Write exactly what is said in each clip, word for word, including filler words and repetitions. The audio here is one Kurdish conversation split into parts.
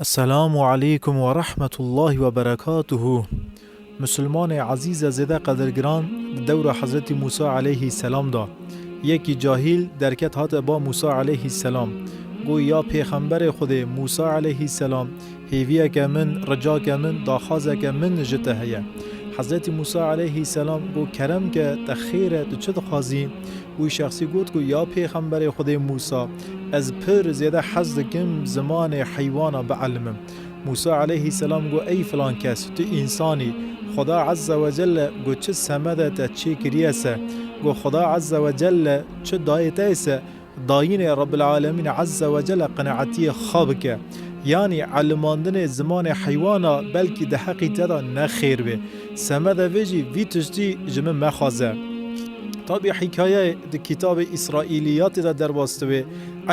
Esselamu aleykum ve rahmetullahi ve berekatuhu. Musulmanê ezîz e zêde qedirgiran, di dewra Hezretî Musa aleyhî selam de, yekî cahîl derket hate ba Musa aleyhî selam. Got, ya pêxemberê Xwedê Musa aleyhî selam, hêviyeke min, ricake min, daxwazeke min ji te heye. Hezretî Musa aleyhî selam got, kerem ke, te xêr e, tu çi dixwazî? Wî şexsî got ku, ya pêxemberê Xwedê Mûsa, ez pir zêde hez dikim zimanê heywana bielimim. Mûsa aleyhî selam got, ey filan kes, tu însan î. Xuda Azze ve Celle got, çi semede te çêkiriye se, got, Xuda Azze ve Celle çi dayê te se, dayînê Rabbil Alemîn Azze ve Celle qenaetiyê xwe bike. Yanî elimandinê zimanê heywana belkî di heqî te de ne xêr bê. Semede vê jî vî tiştî ji min mexwaze. Tabî hîkaye di kitabê Îsraîliyatê de derbas dibe.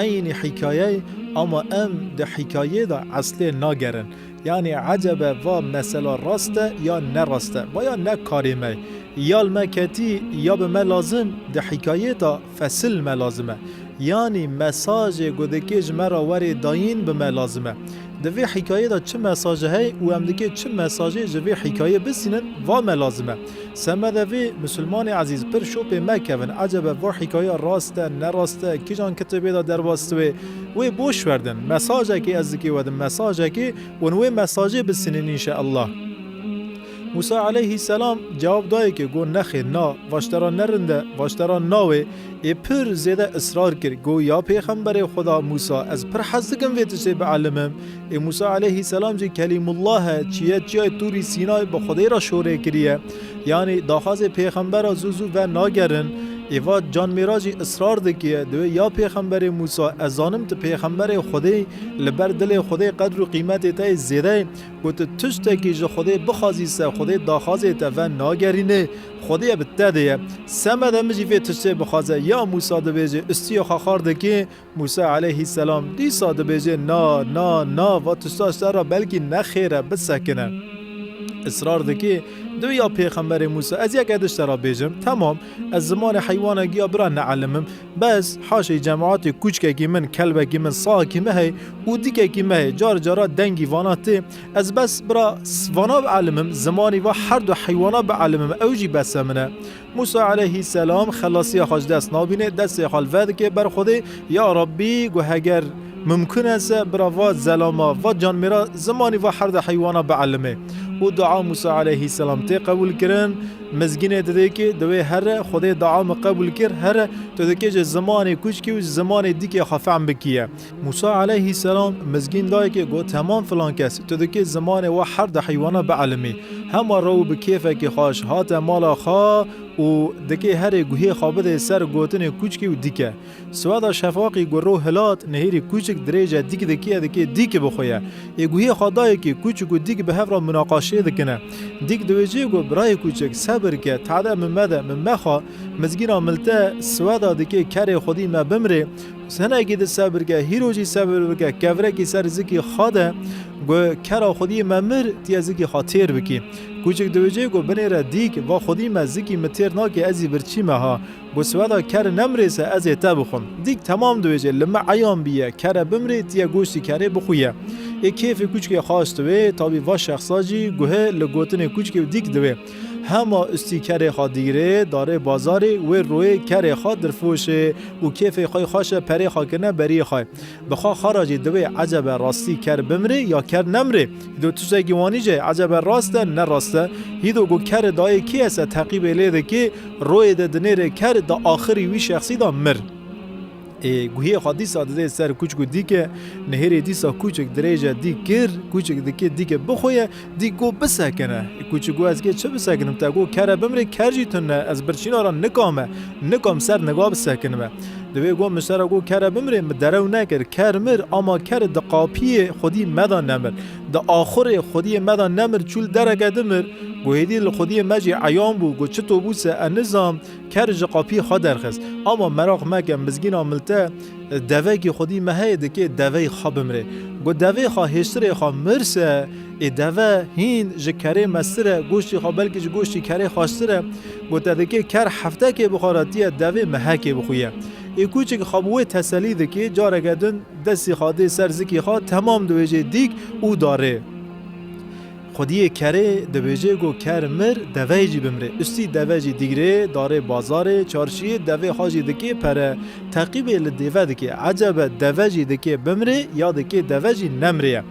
Eynî hîkaye, ama em di hîkayê de eslê nagerin. Yanî ecebe va mesela rast e ya ne rast e, va ya ne karê me. Ya li me ketî ya bi me lazim, di hîkayê de fesil me lazim e. Yanî mesajê ku dikê ji me re werê dayîn bi me lazim e. Di vê hîkayê de çi mesajê heye û em dikê çi mesajê ji vê hîkayê bisînin, va me lazim e. Semede vê, misilmanê ezîz, pir şopê mekevin, ecebe va hîkaye rast e, ne rast e, kîjan kitêbê de derbas dibe, wê boş werdin. Mesajekê ez dikê we din, mesajekê, hûn wê mesajê bisînin înşeallah. Mûsa aleyhî selam cewab dayê ke got, nexêr, na, va ji te re ne rind e, va ji te re nawê. Ê pir zêde israr kir, got, ya pêxemberê Xuda Mûsa, ez pir hez dikim vê tiştê bielimim. Ê Mûsa aleyhî selam jî Kelîmullah e, çiye çiyayê Tûrî Sînay bi Xwedê re şorê kiriye. Yanî daxwazê pêxembera zû zû venagerin. Ê va canmêra jî israr dike, diwê, ya pêxemberê Mûsa, ez zanim tu pêxemberê Xwedê, li ber dilê Xwedê qedr û qîmetê te yê zêde ye. Got, tu tiştekî ji Xwedê bixwazî se, Xwedê daxwazê te venagerîne, Xwedê bi te de ye. Semede min jî vê tiştê bixwaze. Ya Mûsa dibêje, istiyê xwe xar dike, Mûsa aleyhî selam dîsa dibêje, na, na, na, va tişta ji te re belkî ne xêr e, bisekine. Israr dike, diwê, ya pêxemberê Mûsa, ez yeke din ji te re bêjim, temam, ez zimanê heywanekî ya bira neelimim, bes haşê cemaetê kûçkekî min, kelbekî min, sahekî me heye û dîkekî me heye, car cara dengî vana tê, ez bes bira s-, vana bielimim, zimanî va her du heywana bielimim, ew jî bese min e. Mûsa aleyhî selam xelasiya xwe ji dest nabîne, destê xwe li vê dike ber Xwedê, ya Rabbî, got, heger mimkun e se bira va zelama, va canmêra zimanî va her du heywana bielimê. Û dua Mûsa aleyhî selam tê qebûl kirin. Mizgînê didê ke, diwê here, Xwedê dua min qebûl kir, here, tu dikê ji zimanê kûçkî û ji zimanê dîkê xwe fehm bikiye. Mûsa aleyhî selam mizgîn dayê ke, got, temam filan kes, tu dikê zimanê wa her du heywana bielimî. Hema rew bi kêfekî xweş hate mala xwe û dikê herê guhê xwe bidê ser gotinê kûçkî û dîke. Siweda şefaqî ku ro hilat, nihêrî kûçik dirêje dîk dikiye, dikê dîk bixuye. Ê guhê xwe dayê ke kûçik û dîk bi hev re munaqaşê dikine. Dîk dibêje ku, birayê kûçik, sebir ke, tade min mede, min mexwe, mizgîna min li te siweda dikê kerê xwedî me bimrê. Hinekî di sebir ke, hîro jî sebir bike, kevrekî ser zikî xwe de, got, kera xwedî me mir, tu yê zikî xwe têr bikî. Kûçik dibêje, got, binêre dîk, va xwedî me, zikî min têr nake, ez ê birçî me ha. Got, siweda ker nemirê se, ez ê te bixwim. Dîk temam dibêje, li me eyan bîye, kere bimrê, tu yê goştî kerê bixuye. Ê kêfê kûçikê xweş dibe, tabî va şexsa jî guhe li gotinê kûçikê û dîk dibe. Hema ustî kerê xwe dîgirê, darê bazarê, wê royê kerê xwe dirfoşê û kêfê xwe xweş e, perê xwe kirine beriyê xwe. Bi xwe xwe re jî diwê, ecebe rastî ker bimrê ya ker nemrê? Hîdo tiştekî wanî jî, ecebe rast e, ne rast e? Hîdo ku ker dayê kê ye se teqîbê lê dikê, royê de dinêrê ker di axirî wî şexsî de mir. Ê, guhiyê xwe dîsa didê ser kûçik û dîke, nihêrê dîsa kûçik dirêje dîk kir, kûçik dikê dîke bixuye, dîk got bisekine. Ê, kûçik got, ez kê çi bisekinim? Te got kere bimrê, ker jî tune, ez birçîna re nikame, nikam ser niga bisekinime. Divê got, min ji te re got kere bimrê, min derew nekir, ker mir, ama ker di qapiyê xwedî me de nemir. Di axurê xwediyê me de nemir, çû li dereke din mir. Got, hêdî li xwediyê me jî eyan bû, got, çito bû se, ez nizam, ker ji qapiyê xwe derxist. Ama meraq meke, mizgîna min li te, devekî xwedî me heye, dikê deveyê xwe bimrê. Got, devê xwe hêştirê xwe mir se, ê deve hîn ji kerê mestir e, goştî xwe belkî ji goştî kerê xweştir e. Got, te dikê ker heftekê bixwara, tu yê devê mehekê bixuye. Ê kûçik xwe bi wê teselî dike, careke din destî xwe dê ser zikî xwe, temam dibêje dîk û darê. Xwediyê kerê dibêje ku ker mir, deveyê jî bimrê. Ustî deve jî digirê, darê bazarê, çarşiyê, devê xwe jî dikê pere. Teqîbê li dêve dike. Ecebe deve jî dikê bimrê ya dikê deve jî nemrê ye?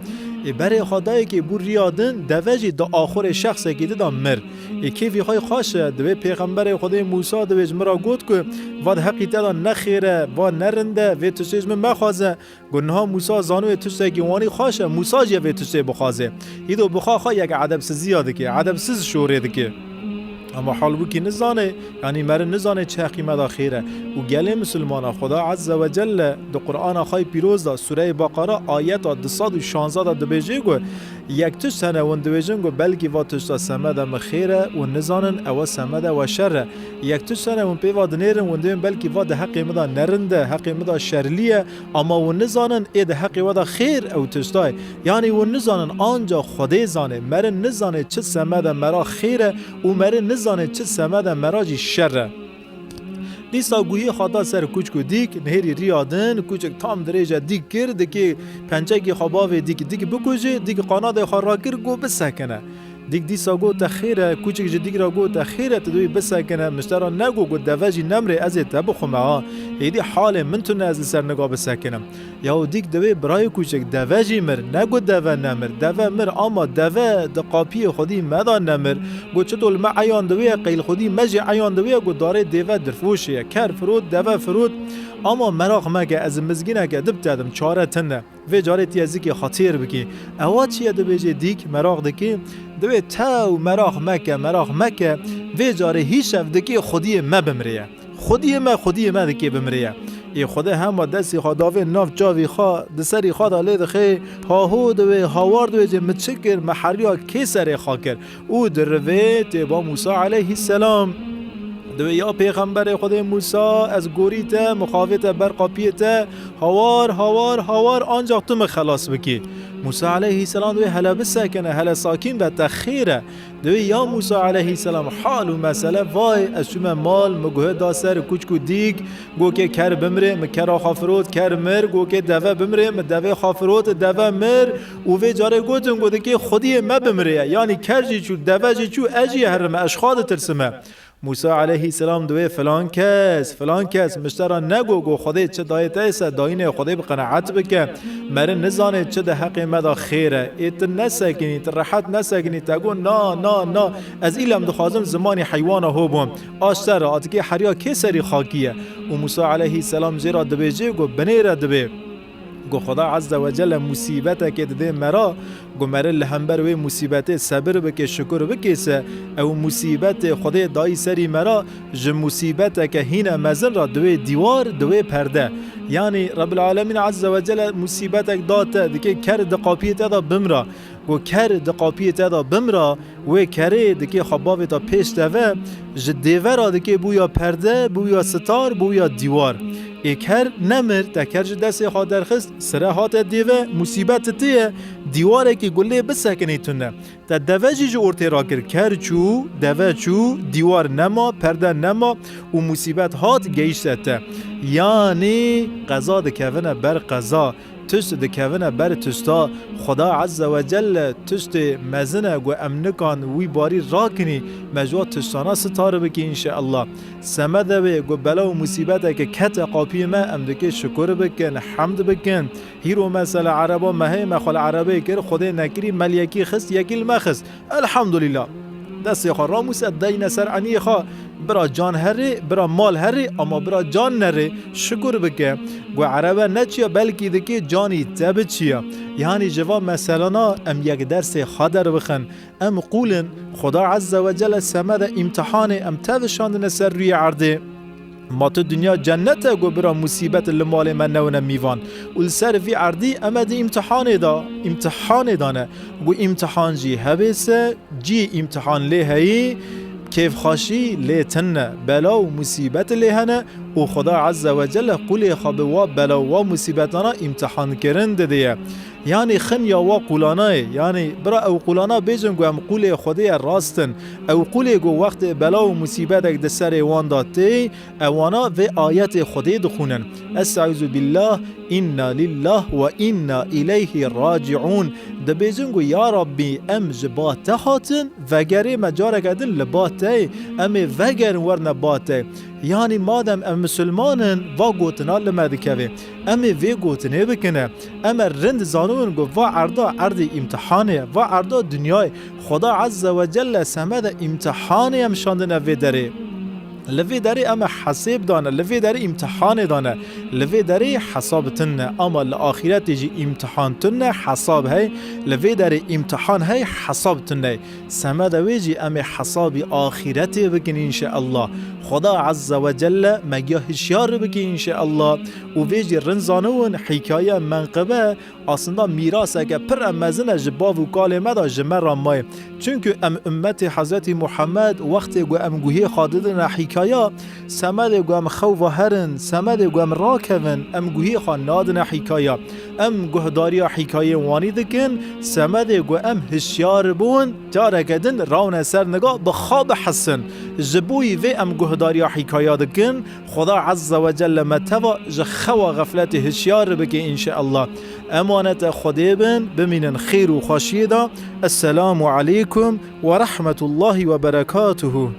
Ê berê xwe dayê kê bû riya din, deve jî di axurê şexsekî di de mir. Ê kêfî xwe xweş e, divê pêxemberê Xwedê Mûsa divê ji min re got ku va di heqî te de ne xêr e, va ne rind e, vê tiştê ji min mexwaze. Got niha Mûsa zanoyê tiştekî wanî xweş e, Mûsa jî vê tiştê bixwaze. Îdo bi xwe xwe yek edebsiziya dike, edebsiz şorê dike. Ama halbûkî nizane, yanî meri nizane çi heqî me de xêr e. Û gelê misilmana Xweda Azze ve Celle di Qur'ana xwe yê pîroz de, Sûreyê Beqara, ayeta du sed û şanzde de dibêje ku yek tişt hene hûn dibêjin ku belkî va tişta semede min xêr e, hûn nizanin ewe semede we şer e. Yek tişt hene hûn pê va dinêrin, hûn dibên belkî va di heqê min de nerind e, heqê min de şerlî ye, ama hûn nizanin ê di heqê we de xêr ew tişta ye. Yanî hûn nizanin, ancax Xwedê zane, meri nizane çi semede mera xêr e û meri nizane çi semede mera jî şer e. Dîsa guhiyê xwe da ser kûçik û dîk, nihêrî riya din, kûçik tam dirêj e, dîk kir, dikê pençekî xwe bavê dîk, dîk bikujê, dîk qanadê xwe rakir, got bisekine. Dîk dîsa got te xêr e, kûçik ji dîk re got te xêr e, tu dibê bisekine, min ji te re negot, got deve jî nemrê, ez ê te bixwime ha. Êdî halê min tune ez li ser niga bisekinim. Yaw dîk divê birayê kûçik, deve jî mir, negot deve nemir, deve mir, ama deve di qapiyê xwedî me de nemir. Got çito li me eyan diwê ye, qey li xwedî me jî eyan diwê ye, got darê dêve dirfoşê ye, ker firot, deve firot, ama meraq meke, ez mizgîneke dib te dim, çare tune. Vê carê tu yê zikê xwe têr bikî. Ewa çi ye dibêje dîk, meraq dikî? Divê tew meraq meke, meraq meke, vê carê hîşev dikê xwediyê me bimrê ye. Xwediyê me, xwediyê me dikê bimrê ye. Ê Xwedê hema destê xwe davê nav çavî xwe, di serî xwe de lê dixê, haho divê, hawar divê, jê min çi kir, min heriya kê serê xwe kir? Û dirivê tê ba Mûsa aleyhisselam. Divê ya pêxemberê Xwedê Mûsa, ez gorî te, mixavê te ber qapiyê te, hawar, hawar, hawar, ancax tu min xelas bikî. Mûsa aleyhisselam divê hele bisekine, hele sakîn be, te xêr e. Divê ya Mûsa aleyhisselam, hal û mesele vay, ez çûme mal, min guhê da ser kûçik û dîk, gokê ker bimrê, min kera xwe firot, ker mir, gokê deve bimrê, min devê xwe firot, deve mir, û vê carê gotin, got dikê xwediyê me bimrê ye. Yanî ker jî çû, deve jî çû, ez jî herime, ez ji xwe ditirsime. Mûsa aleyhisselam divê filan kes, filan kes, min ji te re nego, got Xwedê çi dayê te se, dayînê Xwedê bi qenaet bike. Meri nizanê çi di heqê me de xêr e. Ê tu nesekinî, tu rehet nesekinî, te got na, na, na, ez îlem dixwazim zimanî heywana ho bûm. A ji te re, a dikê heriya kê serî xakî ye? Û Mûsa aleyhisselam jê re dibêje, got binêre dibê. Got Xweda Azze ve Celle musîbetekê didê mera, got meri li hember wê musîbetê sebir bike, şukur bike se, ew musîbetê Xwedê dayî serî mera, ji musîbeteke hîne mezin re diwê dîwar, diwê perde. Yanî Rebbil Alemîn Azze ve Celle musîbetek da te, dikê ker di qapiyê te de bimra. Got ker di qapiyê te de bimra, wê kerê dikê xwe bavê te pêş te ve, ji dêvera dikê bûya perde, bûya sitar, bûya dîwar. Ê ker nemir, te ker ji destê xwe derxist, sire hate dêve, musîbet ti ye, dîwarekî gulê bisekinî tune. Te deve jî ji ortê rakir, ker çû, deve çû, dîwar nema, perde nema û musîbet hat gehişte te. Yanî qeza dikevine ber qeza. Tişt dikevine ber tişta. Xweda Azze ve Celle tiştê mezin e, ku em nikan wî barî rakinî, me ji wa tiştana sitar bikî înşeallah. Semede wê ku bela û musîbeteke kete qapiyê me, em dikê şukur bikin, hemd bikin. Hîro mesela ereba me heye, me xwe li erebeyê kir, Xwedê nekirî, me li yekî xist, yekî li me xist. Elhamdulillah. Destê xwe ramûse, deyne ser eniyê xwe. Bira can herê, bira mal herê, ama bira can nerê. Şukur bike. Gu erebe neçiya, belkî dikê canî te biçiya. Yanî ji va meselana em yek dersê xwe derbixin. Em qûlin, Xuda Azze ve Celle semede îmtihanê em tevişandine ser rûyê erdê. Ma tu dinya cennet e ku bira musîbet li malê me newine mîvan û li ser vî erdî em e di îmtihanê de, îmtihanê de ne. Ku îmtihan jî hebê se, cî îmtihan lê heyî, kêfxweşî lê tune, bela û musîbet lê hene û Xuda Azze ve Celle qulê xwe bi wa bela û wa musîbetana îmtihankirin didiye. Yanî xinya wa qûlanayê, yanî bira ew qûlana bêjin ku em qûlê Xwedê ye rast in. Ew qûlê ku wextê bela û musîbetek di serê wan de tê, ewana vê ayetê Xwedê dixwînin. Estaizu billah, inna lillah ve inna ileyhi raciun. Dibêjin ku ya Rabbî em ji ba te hatin, vegerê me careke din li ba te, em ê vegerin werine ba te. Yanî madem em misilman in, va gotina li me dikeve. Em ê vê gotinê bikine. Em ê rind zanibin ku va erda erdê îmtihanê ye, va erda dinyayê. Xweda Azze ve Celle semede îmtihanê em şandine vê derê. Li vê derê em ê hesêb dane, li vê derê îmtihanê dane. Li vê derê hesab tune, ama li axîretê jî îmtihan tune, hesab hey. Li vê derê îmtihan hey, hesab tune. Semede wê jî em ê hesabî axîretê bikin înşeallah. Xweda Azze ve Celle me giya hişyar bike înşeallah. Û vê jî rind zanibin hîkaye menqibe aslında mîraseke pir e mezin e ji bav û kalê me de ji me re maye. Çunku em ummetê Hezretî Muhammed wextê ku em guhê xwe didine hîkaya, semedê ku em xew ve herin, semedê ku em rakevin, em guhê xwe nadine hîkaya. Em guhdariya hîkayê wanî dikin, semedê ku em hişyar bûn, careke din rawne ser niga bi xwe bihesin. Ji bo yî vê em guhdariya hîkaya dikin, Xweda Azze ve Celle me teva ji xewa xefletê hişyar bike înşeallah. Emanete Xwedê bin, bimînin xêr û xweşiyê de. Esselamu aleykum ve rahmetullahi ve berekatuhu.